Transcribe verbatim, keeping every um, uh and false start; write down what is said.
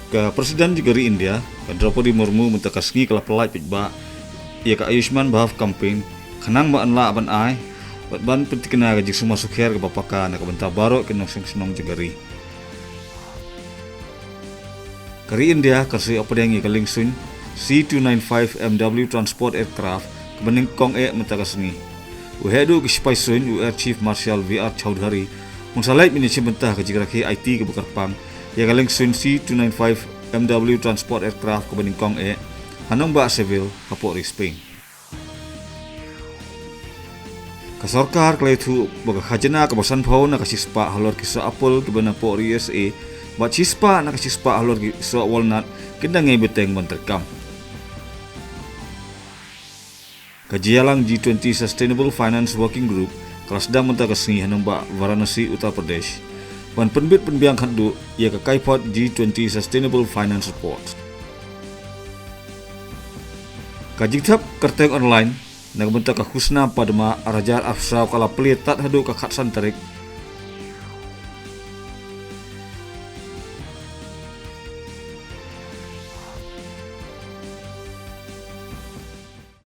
Ka President jong ka ri India, ka Droupadi Murmu, mynta ka sngi ka la pyllait paidbah ïa ka Ayushman Bhava Campaign, khnang ba yn lah ban ai bad ban pyntikna ka jingsumar sukher kaba paka na ka bynta baroh ki nongshong shnong jong ka ri. Ka ri India kan sa ïoh pdiang ïa ka liengsuiñ C two nine five M W Transport Aircraft kaba nyngkong eh mynta ka sngi. U heh duh ki sipai suiñ, u Air Chief Marshal V R Chaudhary, un sa leit ban ïashim bynta ha ka jingrakhe aiti kaba kyrpang ïa ka liengsuiñ C two nine five M W Transport Aircraft kaba nyngkong eh ha Nongbah Seville, hapoh ri Spain. Ka sorkar ka la ïathuh ba ka khajna kaba sanphew na ka shispah halor ki soh apple kiba na poh ri U S A bad shispah na ka shispah halor ki soh walnut kin da ngeit bteng ban treikam. Ka jingïalang G twenty Sustainable Finance Working Group ka la sdang mynta ka sngi ha Nongbah Varanasi, Uttar Pradesh, ban pynbit pynbiang khatduh ïa ka kaiphod G twenty Sustainable Finance Report. Ka jingthep kyrteng online na ka bynta ka khusnam Padma ar hajar arphew saw ka la plie tad haduh ka khatsan tarik